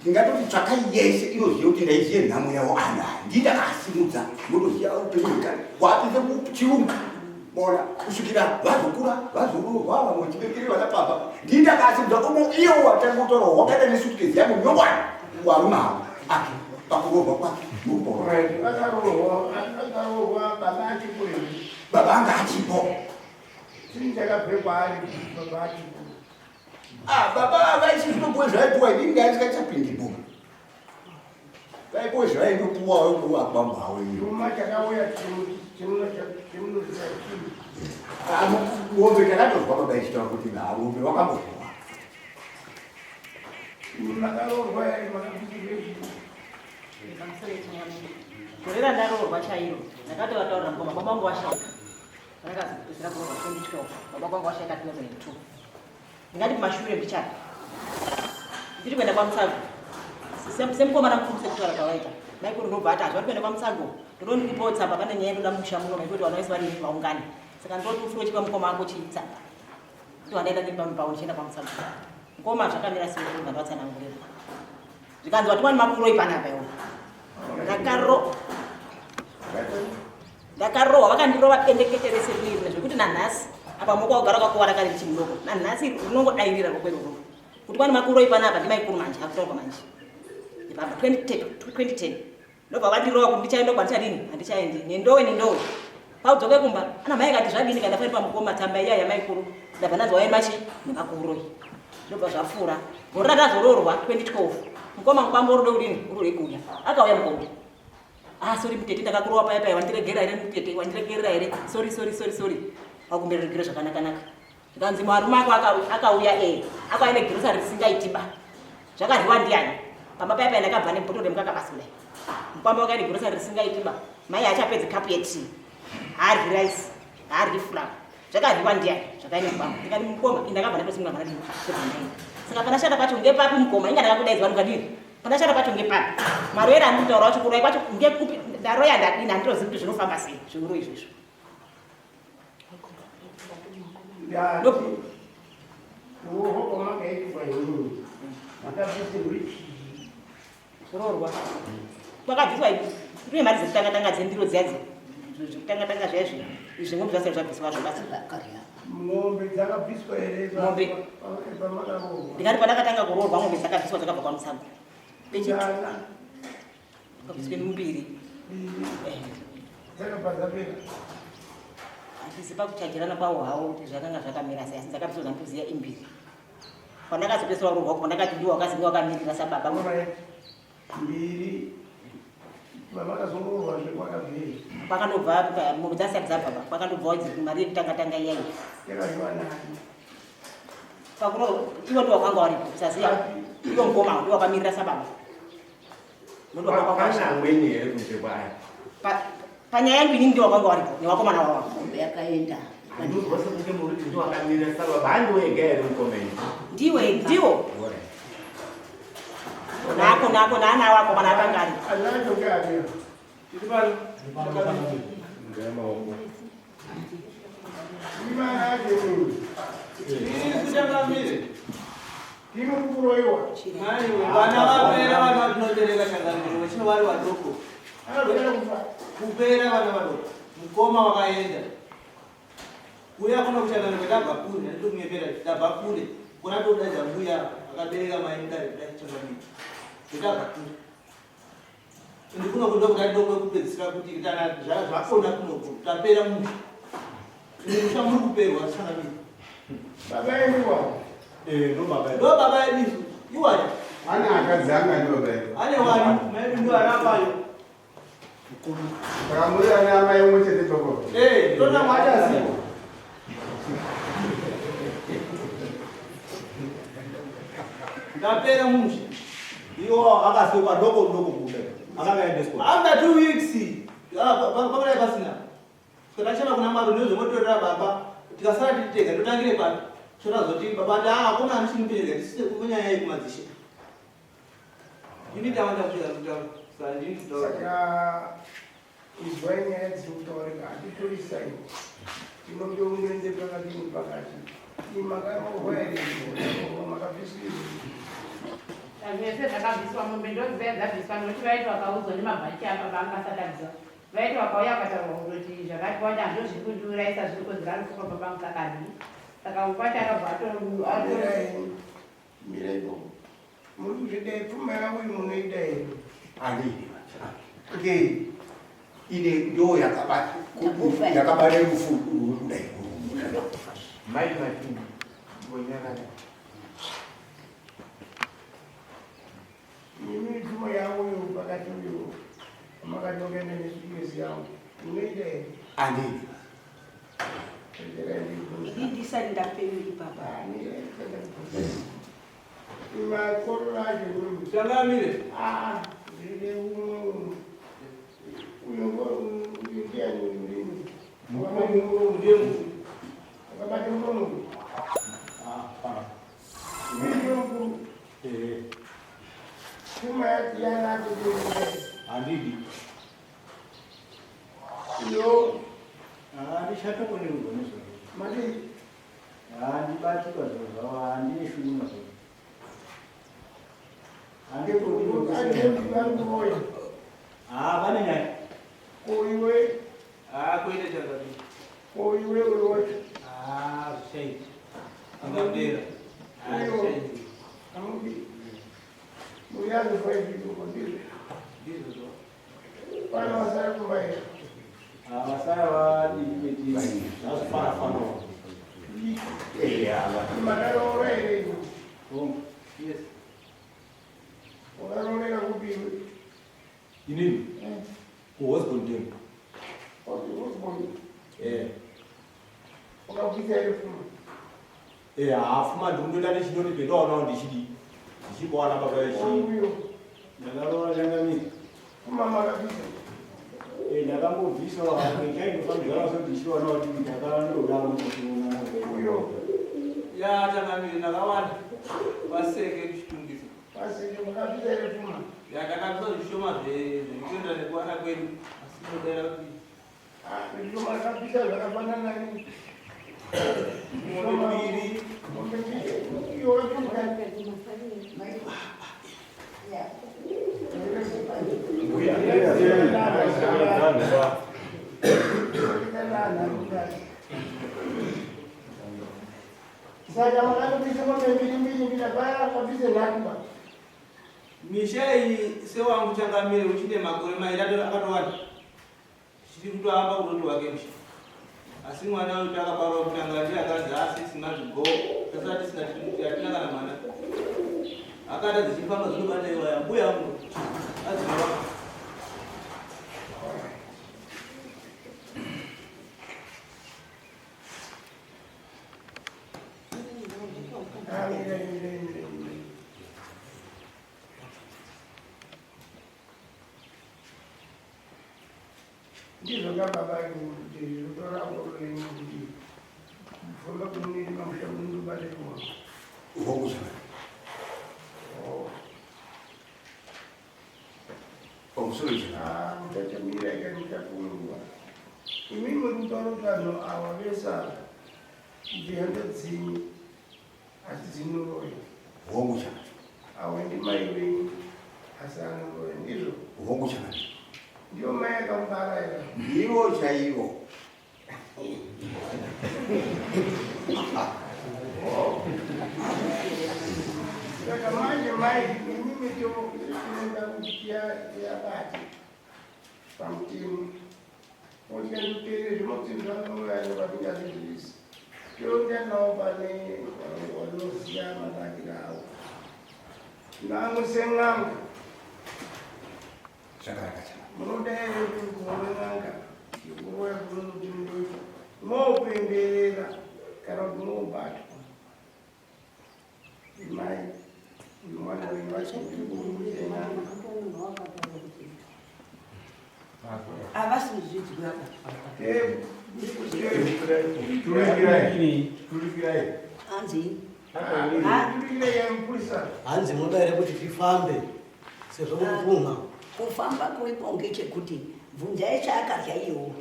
ndingatoti tsvakai yese inoziva kuti ndaiziye nhamo yavo ana ndindakasimudza motoziva upenyu hwekare wapinze muchirungu mona kusvikira vazokura vazoroorwa vamwe vachibekere vana papa ndindakasimudza umo iwo watangotorawo wakaita nesutukezi yangu nyowani warume avo ake pakuroorwa kwake. Right, akaroorwa akaroorwa baba achipo here? Baba anga achipo. Chii chakabve kwaari baba achipo? Ah, baba vaichizvinopuwe zvaipuwa inini ndaisingachapindi boma. Vaipuwe zvavaindopuwa vakwambo avo iyo. Chuma chakauya chemunoziva chii? Ng'ombe takatozwa baba ichitaura kuti ng'ombe vakambopuwa. Imi makaroorwa here, makabvisirwe chii? Gore randaroorwa chairo ndakatovataurira mukoma baba vangu vashaika. Ndakazopedzisira kuroorwa 2012 baba vangu vashaika 2002. Ndingati kumashure mbichana ndiri kuenda kwaMutsago semukomana mukuru sekutaura kwavaita maikuru ndobva ati hazvari kuenda kwaMutsago ndodondipipawo tsamba pane nyaya ndoda musha muno maikuti vana vese vari vaungane saka ndoti ufuro chipa mukoma wako chitsamba ndovandaenda ndiri pamwe pavo ndichienda kwaMutsago mukoma zvakamira sei ndobva ndavatsanangurira zvikanzi watiwani makuroi panapa iwo ndakarohwa vakandirova bendekete rese riri zvekuti nanhasi apa moko wagara wakakuvara kare ndichimudoko nanhasi rinongodairira roko iroro kuti kwani makuroi panapa ndimaikuru manje akutaurwa manje ipapa 2010 ndobva vandirova kuti ndichaenda kwandichadini handichaendi nendowe nendowe paudzoke kumba ana mai akati zvadini kana fani pamukoma tsamba iya yamaikuru ndabva ndanzwa waenda chi nemakuroi ndobva zvapfuura gore randazoroorwa 2012 mukoma mukwambo rudo kudini uri rekuuya akauya mukoma ah sorry mutete ndakakurowa paya paya wandiregerera here mutete wandiregerera here sorry sorry sorry sorry wakumbira regero zvakanaka-naka zvikanzi marume ako akauya e akauya negirosa risingaiti ba zvakaryiwa ndiani pamba paya paya ndakabva nebhotoro remukaka basi kudai mukwamba wakaine girosa risingaiti ba mai achapedzi kapu yetii haaryi rice haaryi flour zvakaryiwa ndiani zvakaine mukwamba ndikati mukoma indakabva ndatosimwa mwana dini ndobva saka panashata pacho ngepapi mukoma inga ndakakudaidzwa ndikadini panashata pacho ngepapi maroero andiri kutaura wacho kuroya kwacho ngekupi ndaroya ndadini handitozivi kuti zvinofamba sei zviuro izvozvo. Ndati kuroorwa kwamakaitwa inini makabvisirwe chii? Kuroorwa kwakabviswa kune mari dzekutanga tanga dzendiro dziya dziya Zvekutanga tanga zviya izvi, izvi ngombe zvasati zvabviswa zvo basi. Mombe dzakabviswa here Mombe. pamakaroorwa? Ndingati pandakatanga kuroorwa mombe dzakabviswa dzakabva kwaMutsago. Pechitatu Ngana pakabviswe mbiri. mbiri Eh. dzakabva dzapera. Handisi pakuchajirana kwawo hawo kuti zvakanga zvakamira sei asi dzakabviswa dzandikuziya imbiri. Pandakazopedzisira kuroorwa uko ndakati ndiwo wakazinge wakamirira sababa. Alright. Mbiri pamakazoroorwazve kwakabvei? Kwakanobva mombe dzasati dzabva pa kwakandobvawo dziri mari yekutanga tanga iyayi. Yakazviwa nani? Pakuroorwa iwo ndiwo wakanga waripo kusaziya iwo mukoma ndiwo wakamirira sababa. Mundu wakanga Pane kwasha. amweni here kunze kwaaya? Panyaya yangu inini ndiwo wakanga waripo newakomana wawo. Mombe yakaenda. Handinzwa sekunge muri kuti ndiwakamira sababa. Handiwo ega here mukoma ini? Ndiwe ega. Ndiwo nako nako naana wakomana akanga aripo. Anacho kani? Tiri pano. Imana acho munhu. Isu changamire. Ndimi kuroiwa. Maiwe, vana vapera vana vatinobereka changamire vachino vari vadoko. Anopera kufa. Kupera vana vadoko. Mukoma wakaenda. Kuya kuno kuchangamire tabva kure, handitokunyepera, tabva kure. Kona todaidza mbuya akabereka mai mudare kudai changamire. Tabva kure. Ende kuno kundo kuti doko kupedzisira kuti kana zvakona kuno tapera musha. Ende musha muri kuperwa changamire. Baba enyu wa. Ndo baba edu isu. Iwaya. Ane akadzi angani baba edu? Ane wani, maedu ndo arapayo. Saka muri ane amai umwe chete choko. Eh, ndona mwachaziva. Ndapera musha. Iwo akasikwa doko doko kuda. Akakaendeswa. After 2 weeks, pakadai pasina. Saka tachema kuna Mwari ndozvomotorera baba. Tikasara tiri tega totangire papi. Totazoti baba ati ah akoma andichimuperedza tisise kunyanya yekumadzishe. Ini tawanda kuya kutaura. Saka ndini kutaura. Saka izwai nyaya dziri kutaurika hatitorisai. Tinonge unende pakati nepakati. Imi makaroorwa here? Makaroorwa makabvisirwa. Zvese zvakabviswa mombe ndodziya dzabviswa nokuti vaiti vakaudzwa nemabhachi apa vanga vasati abviswa. Vaiti vakauya vakataurwa kutoti zvakati wanda handozviri kundiurayisa zviri kodzera rufu kwababa vangu kakadii. Saka mukwasha akabva ato Mirai. Mirai bo. Muri kuzvida pfuma yangu iyi munoida here? Handidi. Ngei? Ine ndo yakabata yakabata rufu ruri kudai. Mai Martin, ngonyarara. Imi pfuma yangu iyo pakati uyo makatongana nesuitcase yangu munoida here? Handidi. Regerai ndibvunze. Ini ndisati ndapemiri baba. Ah, mirai ndibvunze. Makororo acho imimi. Changamire. Ah, ndine umwe uyu. Uyu uyu ndiani uyu ndini? Mukuru ndiye mukuru. Akabata muromo. Uyu ndiye mukuru. Pfuma yanacho ndiyo. Handidi. Iyo Handichatokoni kugona izvozvo. mati Handibati pazviro zvavo, handine shungu nazvo. Handikoni atendi vari kuroya. Ah, pane nyaya. Ko iwe, Ah, kuite changamire. ko iwe uri wacho. Ah, zvichaita. Angapera. Ah, Iyo. zvichaita. Amudi. Muri azofa izvi ndizvo. Ndizvo zvo. Pana vasara kumba here? Ah, vasara vadiki veti. Zvazofana fana. Eya. Makaroora here imi? Oh, Yes. Wakaroorera kupi iwe? Inini kuHosbon Dam. Okay, Osborne. Eh. Wakabvisa here pfuma? Eh, hafuma ndinondoita ndichinoti pendaonawo ndichidii. Ndichimbowana baba vechi. Uyo. Ndakaroora changamire. Pfuma makabvisa. Eh, ndakangobvisawo hake chaindofanirwa kuti ndichiwanawo kuti ndakandodaro kuchiona. Uyo. Ya changamire ndakawanda. Paseke kuchitungisa. Paseke makabvisa here pfuma? Ya ndakabvisa zvishoma zvekuenda nekuwana kwedu. Asi ndinodaira kuti Ah, zvishoma makabvisa zvakafanana nini? mombe mbiri. Mombe mbiri. Iyo wakabvisa. Yeah. Mbuya. Saka makatobvisa mombe mbiri mbiri mbiri hapana akabvise nhatu ba. Misha iyi sewangu changamire uchine makore mairi akatowanda. Chiri kutoamba kutoti wake musha. Asi mwana uyu takabarwa kutanga ndiye akanzi asisi manzi go. Tasati tisina hatina kana mwana. Akada dzichifamba dzinobata iwaya mbuya wangu. Adziwa. Ndizvo ka baba kuti zvotora ngoro yenyu kuti kufamba kunoita mamusha munobata iwona. Hongu zvakare. Pamusoro izvo. Ah, muchachamira ika muchakunguva. Imi muri kutaura kuti vanhu ava vese ava ndihembe dzenyu asi dzinoroya. Hongu chakati. Awa ndimai venyu asi anoroya ndizvo. Hongu chakati. Ndiyo mai akamubara here? Ndivo chaivo. Saka manje mai imimi tinoda kuti tiyabate pamutemo. Muchandipere zvinotsinzvanouya nevatingazvizivisi. Toenda navo pane vanoziva manakiro avo. Nangu sen'anga. Zvakanaka chakanaka. Munoda here kuti kuona n'anga yekuroya kunoti munoita mopemberera kana kuti mobatwa. Mai mwana wenyu vachiri kuuya. Havasi kuzvidzwa. Hanzi Hanzi munoda here kuti tifambe sezvo mukupumha? Kufamba kuripo ngechekuti bvunzai chaakarya iwo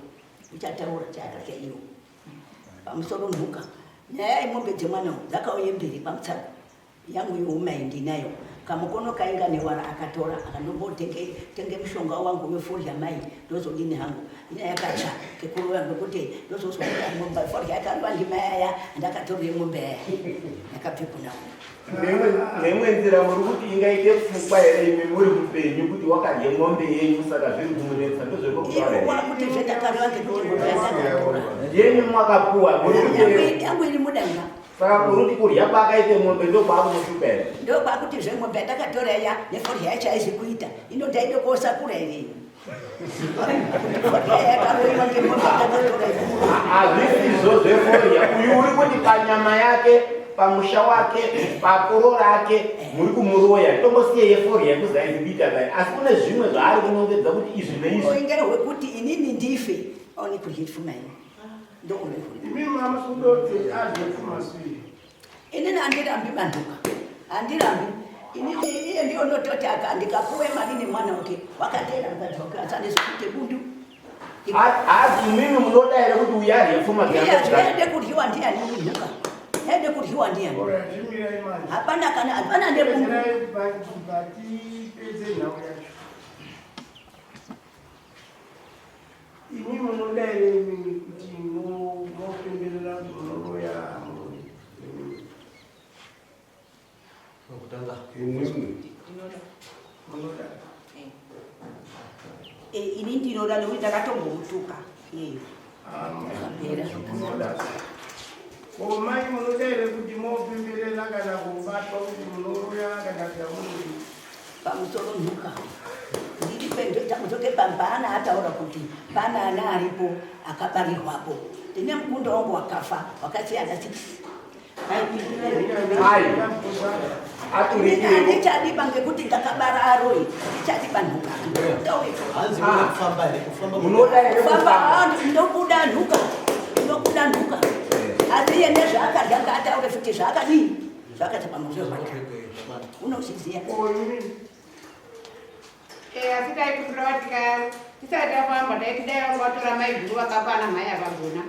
uchataura chaakarya iwo pamusoro mhuka nyaya yemombe dzemwana uyu dzakauye mbiri pamutsara yangu yeumai ndinayo kamukono kainga newara akatora akandombotenge tenge mushonga wangu wefodya mai ndozodini hangu ina yakatsva kekurova ngekuti ndozozwa kuti mombe fodya yakarova ndimai aya ndakatorwe mombe aya yakabve kuna Neimwe nzira muri kuti ingaite pfungwa here imi muri mupenyu kuti wakadye mombe yenyu saka zviri kumunetsa ndozvekutaura kuti zvetakarova ngekuti mombe yandakatora yenyu mwakapuwa muri kuti yangu iri mudanga saka muri kuti kurya kwaakaite mombe ndokwaakumushupa here? Ndokwakuti zve mombe yandakatora iya nefodya yacho haizi kuita ino ndaide kosakura here fodya yakaroiwa ngemombe yandakatora iya. Hazvisizvo zvefodya. Uyu uri kuti panyama yake, pamusha wake, pakoro rake muri kumuroya. Tombosiye yefodya yekuzi haizi kuita dai. Asi kune zvimwe zvaari kunongedza kuti izvi neizvi. Uingere hwekuti inini ndife aone kurya pfuma iyi ndourehuri. Imi mama sudoti adye pfuma sei? Inini handirambi banhuka handirambi inini iye ndiyo unototi aka ndikapuwe mari nemwana wake wakateera mukadzi wake asi handisi kuite bundu. Hazi imimi munoda here kuti uyu adye pfuma Iye dzake? yaide kuryiwa ndiyani nhuka yaide kuryiwa ndiyani? Hapana kana hapana nebundu. Batipedze nhau yacho. Imi munoda here imimi kuti mopemberera kuti munoroya muroyi? Kutanga. Munoda. Ini ndinoda nekuti ndakatombomutuka iyeyo. Munoda. Ko mai munoda here kuti mopemberera kana kubatwa kuti munoroya kana kuti hamunodi? Pamusoro nhuka ndiri pendotamudzoke pambana ataura kuti pana ana aripo akabarirwapo ndine mukunda wangu wakafa wakasiyana 6 Ai. Aturikire. Handichadiba ngekuti ndakabara aroi ndichadiba nhuka. Hanzi munoda kufamba here? Kufamba Munoda here kufamba? kufamba? Ndobuda nhuka ndobuda nhuka asi iye nezvaakarya ngaataure futi zvaakadii zvakaita pamusoro pake unozviziya. Asi taikumbira kuti tisati tafamba taiti dai vanga vatora maiguru vakapa ana mai avagona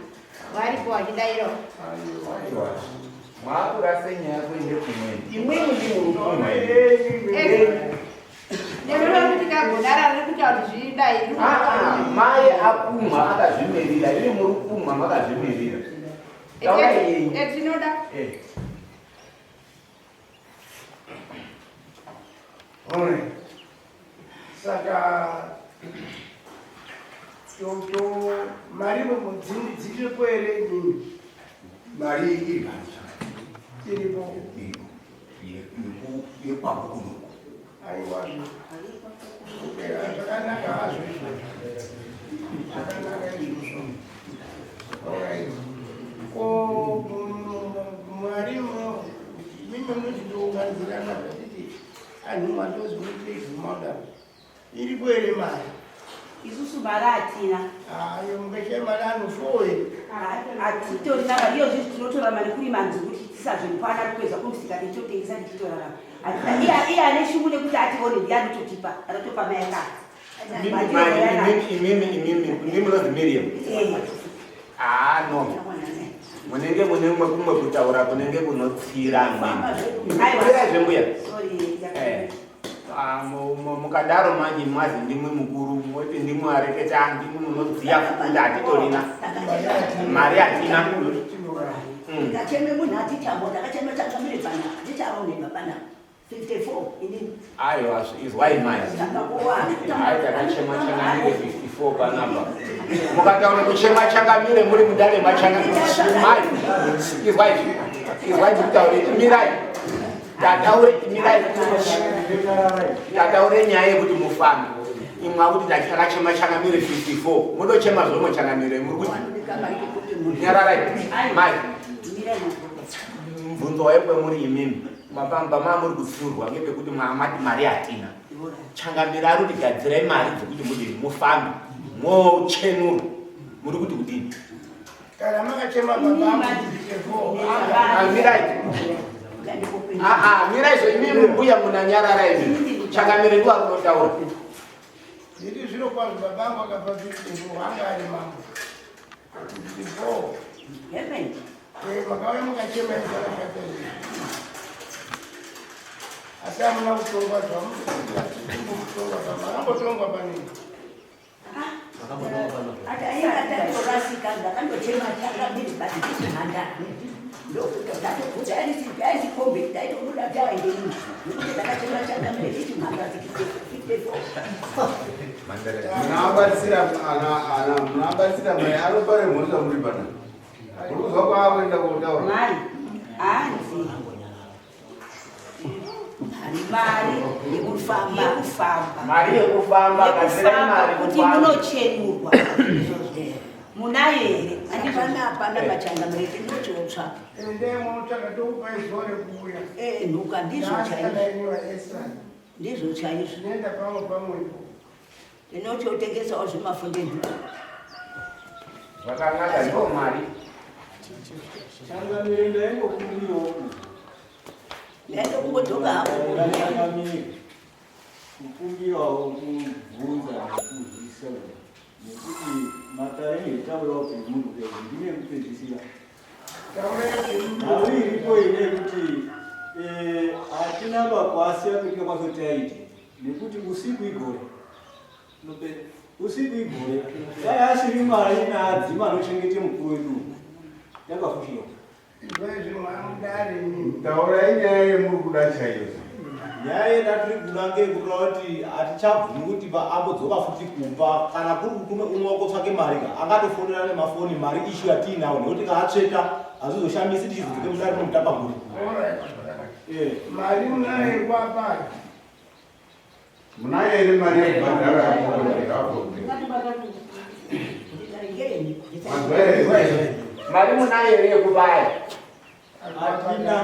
varipo vachidairawo. Mwakurasa nyaya kuende kumweni. Imwimwi ndimuri kumweni. Ndinoda kuti ragonara riri kutaura kuti zvidai. Ah, mai apumha akazvimirira, imi muri kupumha makazvimirira. Taurai yenyu. Etinoda. Eh. Alright. Saka to mari dziripo here inini? Mari iri pano zvakadai. Iripo. Iripo. Yekwako kunoku. Aiwa. Okay, zvakanaka hazvo izvozvo. Zvakanaka izvozvo. Alright. Ko mari mimi munochitounganidzirana zvatiti anhu mandozi munotoibvuma Iripo here mari? Isusu mari hatina. Ayo mukashaya mari anofowe. Hatitorina mari iyo zvizvi tinotorarama nekurima nzungu tichiisa zvinhu kwana kukwezva kumusika tichitotengesa tichitorarama. Hatina iye iye ane shungu nekuti atione ndiye anototipa anotopa mai akadzi. Imimi mai, imimi imimi imimi munonzi Miriam. Ah no. Munenge mune mumwe kumwe kutaura kunenge kunotsira mimi. Aiwa zvembuya. Sorry. Eh. Ah, mukadaro manje mwazi ndimwe mukuru moti ndimwe areketa ndimwe munodziya futi hatitorina mari hatina. Ndikacheme munhu atichamo ndakachema changamire pana atichaonekwa pana 54 inini. Aiwa, izwai mai. Hai, takachema changamire 54 panapa. Mukataura kuchema changamire muri mudare machangamire mai, izwai, izwai ndikutaure, imirai tataure, imirai tataure nyaya yekuti mufambe imwa kuti takachema changamire 54 munochema zvomo changamire muri kuti nyararai mai. Mubvunzo wayo kwemuri imimi mapamba mamuri kutsurwa ngepekuti mwamati mari hatina. Changamire ari kuti gadzirai mari dzekuti mudini mufambe mochenurwa, muri kuti kudini? Kana makachema babangu 54. Ah, mirai. Ah, ah, mirai zvo imimi mbuya munanyarara imi. Changamire ndiwo ari kunotaura. Ndiri zviro kwazvo babangu akabva 54 anga ari mambo. 54. Eh, makauya mukachema izvakashata izvi. Asi hamuna kutongwa zvamukumbokutongwa pamwe. Makambotongwa panini. Atatorasika ndakandochema changamire basi ndichimhanda ndokuti aisikombe ndaitobuda taendeini nekuti ndakachema changamire ndichimhanda 54. Munabatsira ana ana munabatsira mai anopare mhosva muri pana. Muri kuzwa kwaakuenda kotaura. Mai hanzi mari yekufamba yekufamba. Mari yekufamba, gadzirai mari kuti mufambe. Munochenurwa munayo here? Hapana, hapana machangamire, tinochotsva. Endai munotsvaka tokupai zuva rekuuya. Nhuka ndizvo chaizvo. Ndasadainiwa esani. Ndizvo chaizvo. Zvinoenda pamwe pamwepo. Tinochotengesawo zvimafunde nhuka. Zvakanaka, ndo mari. Changamire, ndaingokumbirawo Ndaitokungodzoka hapo. Changamire, kukumbirawo kubvunza nekuzivisa nekuti matare nezvitaurawo pemunhu pedu ndine kupedzisira. Nhau iripo ine kuti hatina makwasi akuitika kwacho taite nekuti usiku igore usiku igore dai asiri Mwari naadzima anochengete mukuru wedu yakafushirwa. Taurai nyaya yemuri kuda chaiyo. Nyaya yedu tiri kuda ngeyekutora kuti hatichabvumi kuti ambodzoka futi kumba. Kana kuri kutume umwe wakotsvake mari ka angatofonera nemafoni mari ishu yatiinawo nekuti kaatsveta hazvizoshamisi tichizodzoke mudare munomutapa mhuri. Mari munayo kwapa? Munayo here mari yekubhadhara? Manzwa here? Mari munayo here yekubaya? Hatina.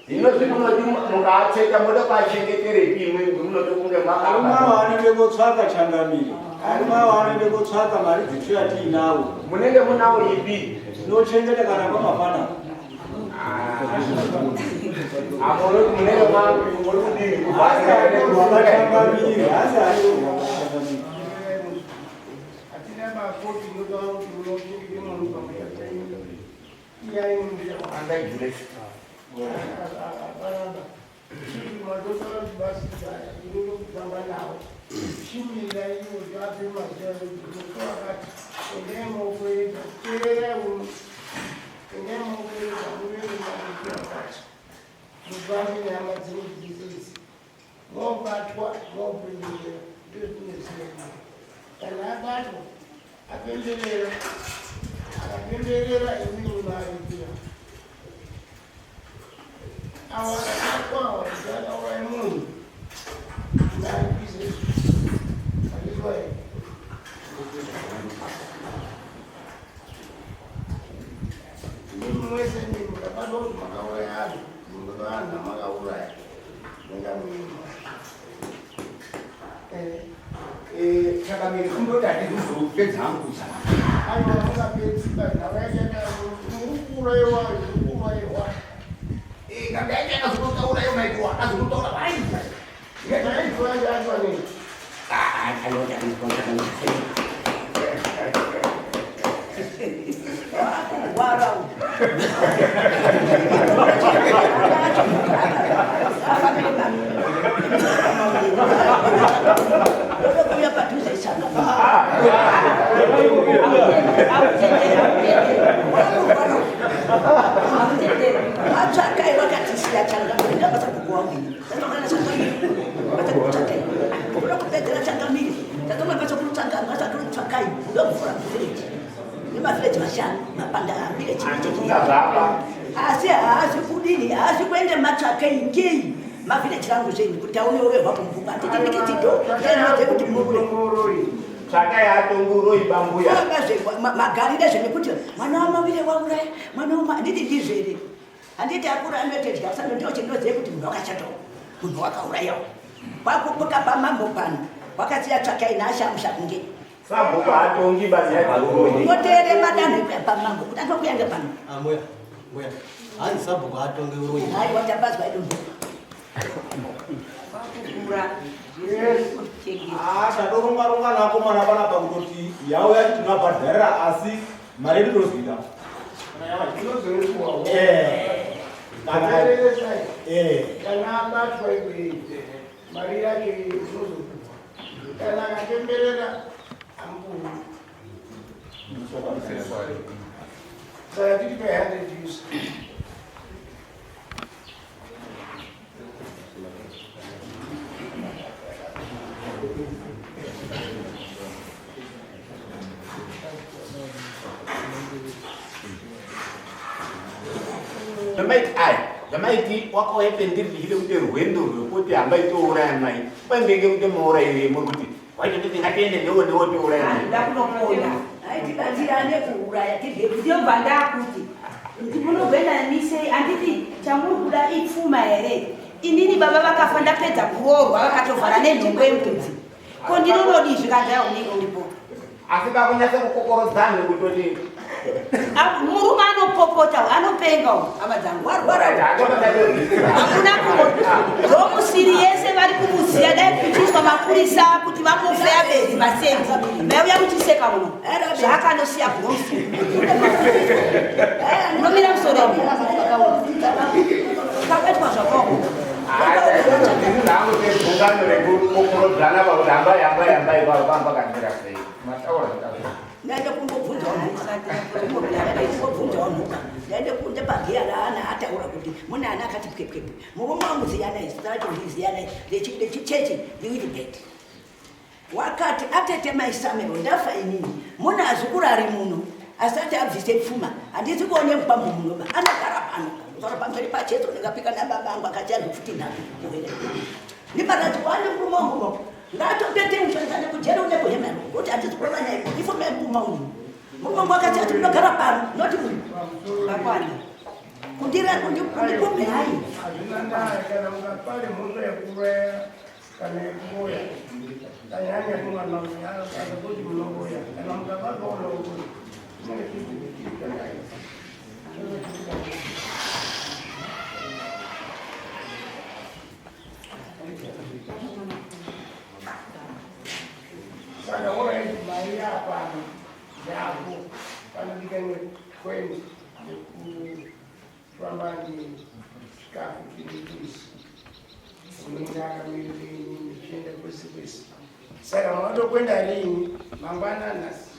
Hino zvino munoti mukaatsveta moda kuachengeterepi imwe munoti kunge Arume makaba? anoende kotsvaka changamire, arume avo anoende kotsvaka mari dzitsva yatiinawo. Munenge munawo ipi? Tinochengeta kana kwamafana. Amunoti munenge muri kudini? Wakachangamire asi ariwakachangamire. Hatina makoti inotaura kuti munochengete munhu pamusha penyu. Iyai musha. Andaiguresi. Hapana. Matotaura kuti basi inokufamba nawo. Chimira iwo ape mazuva ekuti wakati endai mokwereta teererai uno endai mokwereta muve nemazuva wakati mufambe nehama dzenyu dzese idzi mobatwa mopemberera ndozvinoziva kana abatwa apemberera akapemberera imi munoaripira awa akakwawa kuti akauraya munhu ngaaripise azvizwa here imimi mwese imimi mukabatwa kuti makauraya anhu vanhu makauraya mungamuima Chakamire kundoti handizozopedza hangu kuza. Aiwa mungapedzi panhau yacho muri kuuraiwa muri kuuraiwa. Kana yacho akazototaura iyo maiko akazototaura vai. Maiko acho acho nei? Wakurwara uyu. Ndokuya padhuze sana. Vatsvakai vakatisiya changamire ndabasa kukuwawini. Tatoona changamire. Basa kutsvakai. Kuda kupedzera changamire. Tatoona basa kutsvaka basa kutsvakai. Ndokuvhura village. Nemavillage mashanu mapanda ambire chimwe Asi haasi kudini haasi kuende matsvakei ngei mavhileji rangu zvenyu kuti aone urehwa kumbuka handiti ndikitido ndinoze kuti mure Tsvakai atonguroi bambuya. Magarire zvenekuti mwana wamavire wauraya mwana wama handiti ndizvo here handiti akura anotedya sano ndio chinozive kuti munhu wakachatawo munhu wakaurayawo kwakupuka pamambo pano wakasiya tsvakai naashamusha kunge Sabhuku hatongi basa yadzuroi. unoteere madanho ekuya pamambo kuti anokuyange pano. Mbuya, mbuya, hanzi sabhuku atonge uroyi. Haiwa tapazwa idunhu. Kwakukura. Ah, tatoronga ronga nakomana panapa kutoti yauya tinobhadharira asi mari yedu tozwida. Inozoitwawo. Kana Teereresai. eh Kana abatwa ikweyi mari yacho iyi inozopuwa. Kana akapemberera amupuwi. Saka tiri pa 100 use. Zvamaiti aya zvamaiti wakauya pendiri ndichide kuti rwendo rwekuti hambai touraya mai kwaimbenge kuti maurayire muri kuti waitoti ngatiende newo newo touraya mai. Handida kunopona. Aitibatsirane kuuraya tidye. Ndobva ndakuti munogenda nisei handiti chamuri kuda ipfuma here inini baba vakafa ndapedza kuroorwa vakatovhara nenhongo yembudzi ko ndinonodii zvikanzi unenge uripo. Asi pakunyatsa kukokorodzana kutoti Murume anopopota anopenga uyu hama dzangu warwara hakuna kuromusiri yese vari kumuziya dai kuchiiswa mapurisa kuti vamufe abedzi masendi maiuya muchiseka muno zvaakanosiya bhuromusiri unomira musoro kakaitwa zvakaoma. Ndinhangu tegungano rekukokorodzana pakuti hambai hambai hambai pamba kamira sei mataura zvakazvo. Ndaende kumbobvunzawo mhuka, kumbobvunzawo mhuka. Ndaende kunze pagiya raana ataura kuti mune ana akati pwepwepwe. Murume wangu ziyanai, zita racho ndiziyanai, rechichechi ndiWilibert. Wakati atete maisamero ndafa inini mune azukuru ari muno asati abvise pfuma handisi kuone mukwambo munoba anogara pano kutaura pamberi pacheso ndingapika nababa angu akati azofuti nhatu kuwere ndiparati wane murume wangu mo ngatopete mushangane kujeri une kuhemero kuti handisi kurova naye ifome muma uyu murume wangu akati ati munogara pano noti uyu Vakwana. kundira kundipomehai Hazvina ndaa kana mukapare mhosva yekuuraya kana yekuroya kanyanya kumwana akazoti munoroya kana mukabatwa unouri chinenge chiitika naye. Saka alright mari yapano yako panodikanwe 20 yekufamba nechikafu chidikisi unenge akamirira ini ndichienda kwese kwese. Saka matokwenda rini mangwana nhasi?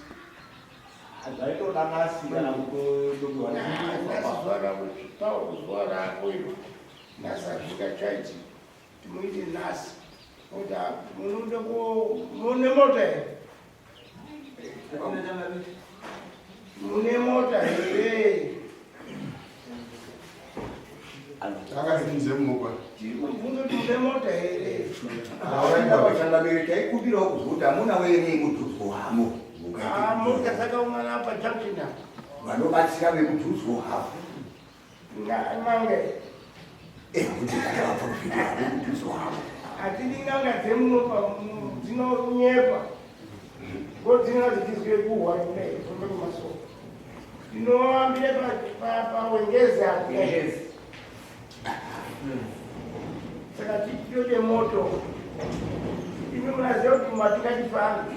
Zvaitoda nhasi kana kutodobiwa. Nhasi zuva rako zuva rako iro nhasi hazvingachaiti timuite nhasi kuti munoda mune mota here? Mune mota here? Takazvinze mukwa. Tiri kubvunza kuti mune mota here? Changamire taikumbirawo kuzwa kuti hamuna were mudhuzo wamo. Ah, mota dzakaungana pa junction apa. Vanobatsira vemudhuzo havo. N'anga. Eh, kuti vaprofita vemudhuzo havo. Hatidi n'anga dzemunopa dzinonyepa. Ngo dzinenge dzichizwe kuhwa kudai famba kumasoko. Tinoambire pawengezi apo. Saka titode moto. Imi munaziva kuti matingatifambi.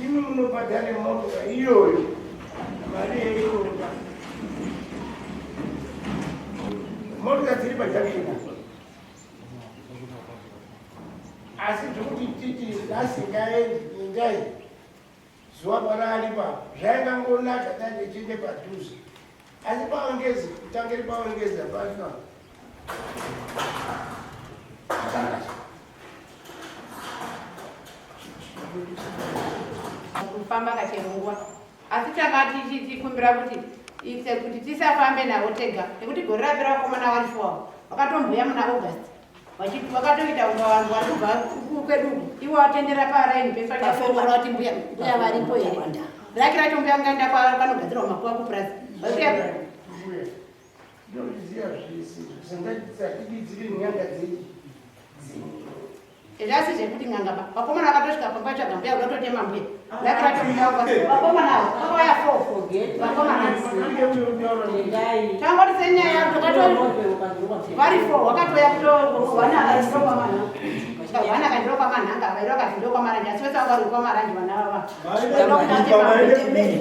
Imi munobhadhare moto iyoyo. Mari yeiyoyo. Mota dziri pajunction apa. Asi zvekuti titi nhasi ngaendi indai zuva parari pa zvaingangonaka tange tiende padhuze asi pawengezi kutangeri pawengezi hapana. Kufamba kachero nguva asi tanga tichikumbira kuti ise kuti tisafambe navo tega nekuti gore rapera vakomana vari four vakatomboya muna August vakatoita kunga vanhu vari kubva kwedu ivo vatendera paraini pese vachafonora kuti mbuya mbuya varipo here raki racho mbuya kungaenda panogadzirwa makuva kupurazi Mbuya, ndinoziva zvese sangatididzire nyanga dzedu. Zvasi zvekuti n'anga vakomana vakatosvika pamba tsvaga mbuya kuda kutotema mbuya raki racho mbuya vakomana avo vakauya four vakomana tangoti senyaya takato vari four vakatouya kutowana wana kandiro kwamanhanga vairi vakati ndo kwamaranje asi vese vanga vari kwamaranje vana vava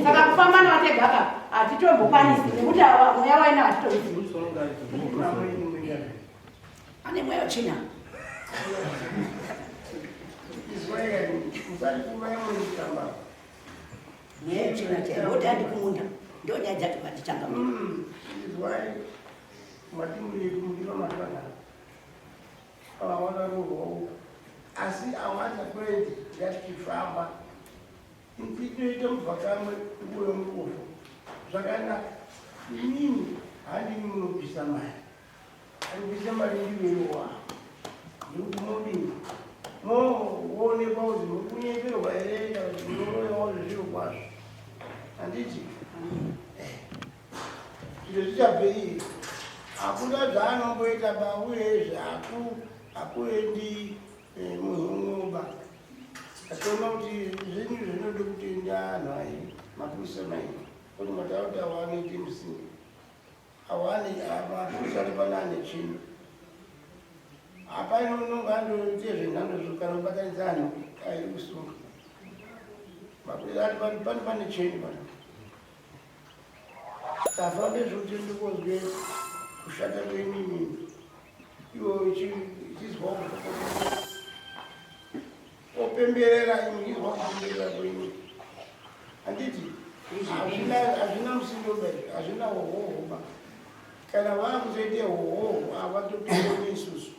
saka kufamba navatega ka hatitombokwanisi nekuti mweya waina hatitozivi. Ane mweya tsvina. Musati kuva munotamba. Mweya tsvina chaiwo kuti handi kumunda ndo nyaya dzacho vatichangamira. Izwai mati muri matwana avaona ruhou asi awaza kwendi ngatichifamba inoita mubva kamwe uyo mukufu zvakanaka. Inini handini munobvisa mari, anobvisa mari ndiwewa nekuti modini moonekwa kuti muri kunyeperwa here kana kuti munoroyawo zviro kwazvo handiti zviro zvichabvei hakuna zvaanomboita ba uyezve hakuendi munhu unoba atoona kuti zvinhu zvinode kutoenda anhu ai mapurisa mai kuti mataura kuti awanoite musingi awani mapurisa ari pana ane chinhu hapana unonga andoite zvenhando kana kubatanidza anhu ai kusunga mapurisa ari pane pane cheni pano tafambe zvekuti ndikozwe kushata kwenyini iwo ichizwa opemberera imwe izwa kupemberera kwenyu handiti hazvina musindo ba hazvina hohoho ba kana vakuzoite hohoho havatotoone isusu.